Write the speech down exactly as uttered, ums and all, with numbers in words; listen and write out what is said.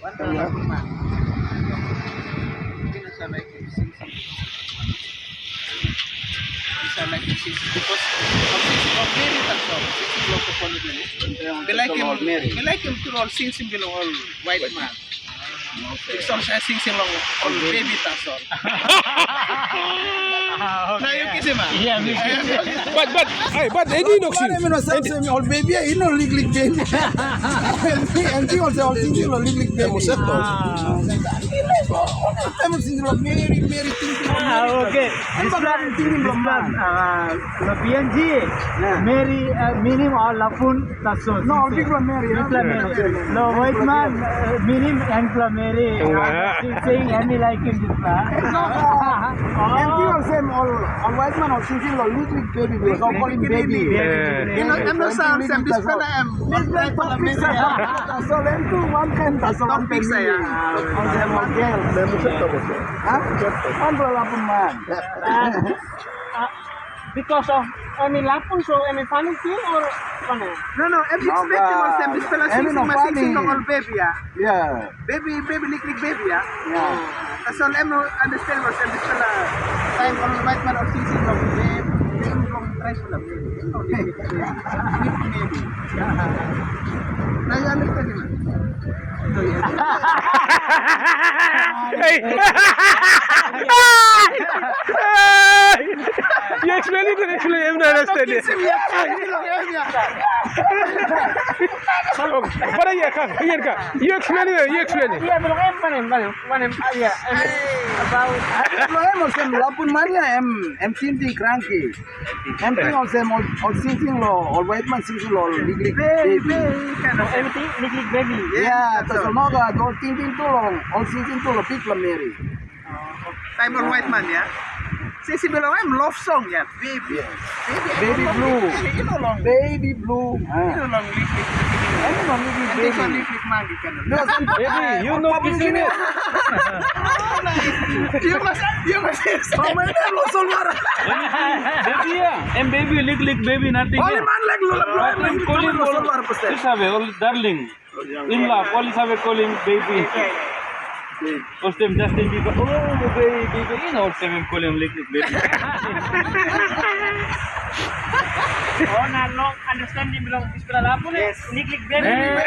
Wan lapun man. Mungkin ol sa laikim singsing. Ol sa laikim singsing because ol singsing ol baby tasol. Singsing bilong ol baby. Mi laikim, mi laikim tru ol singsing bilong ol white man. Because ol sa singsing long ol baby tasol. Na yu kisim, ah? Iya, mi kisim. But, but, hey, but Edi no kisim. Em no sam sem ol baby, i no liklik baby. Em si ol sa ol singsing ol liklik baby. Em singsing ol Meri, Meri ting ting. Ah, okay. Em bakal ting ting long man. Ah, lo P N G. Meri, ah, minim ol lapun. Tasol. No, ol bikpela meri, ya. Bikpela meri. Lo white man, eh, minim yangpela meri. Wah. Singsing, em i laikim bikpela. No, em ting olsem, ol, ol white man ol singsing lo liklik baby, because ol kolim baby. Baby. Em no, em no sam sem dispela em. Dispela topik sa. Tasol em tu wankain tasol. Topik sa, ya. Olsem ol girls. Ha? Wanpela lapun man. Ah, because of em i lapun, so em i funny still or wanem? No, no, em i expectim olsem dispela singsing mas singsing long ol baby, ya. Ya. Baby, baby, liklik baby, ya. Ya. Tasol em no understand olsem dispela taim ol white man ol singsing long baby, em long traipela baby. Em no liklik baby. Liklik baby. Na yu understand, man? Hey! Hey! You explain it and explain it. I'm not understanding. Okay, but yeah, come, here, come. You explain it, you explain it. Iya, bilong em, wanem, wanem, wanem, ah, iya, em, about. Bilong em olsem lapun man ya, em, em singsing kranki. Em ting olsem ol, ol singsing lo, ol white man singsing lo, ol liklik baby. Baby, kind of. Em ting liklik baby. Ya, tasol nogat, ol tingting tu long, ol singsing tu long bikpela meri. Taim ol white man, ya. Singsing bilong em love song, ya, baby. Baby, baby blue. Baby, yu no long. Baby blue. Yu no long liklik. Em no long liklik baby. Liklik man, yu kan. No, baby, yu no kisim mi. Yu mas, yu mas. Mama, em lo solwara. Baby, ya. Em baby, liklik baby, nothing. Ol man laik lo, lo, lo solwara. Yu save, ol darling. In love, ol save kolim baby. Olsem Justin Bieber, oh baby, baby, yu no olsem em kolim liklik baby. Oh, na long understanding bilong dispela lapun, liklik baby. Eh.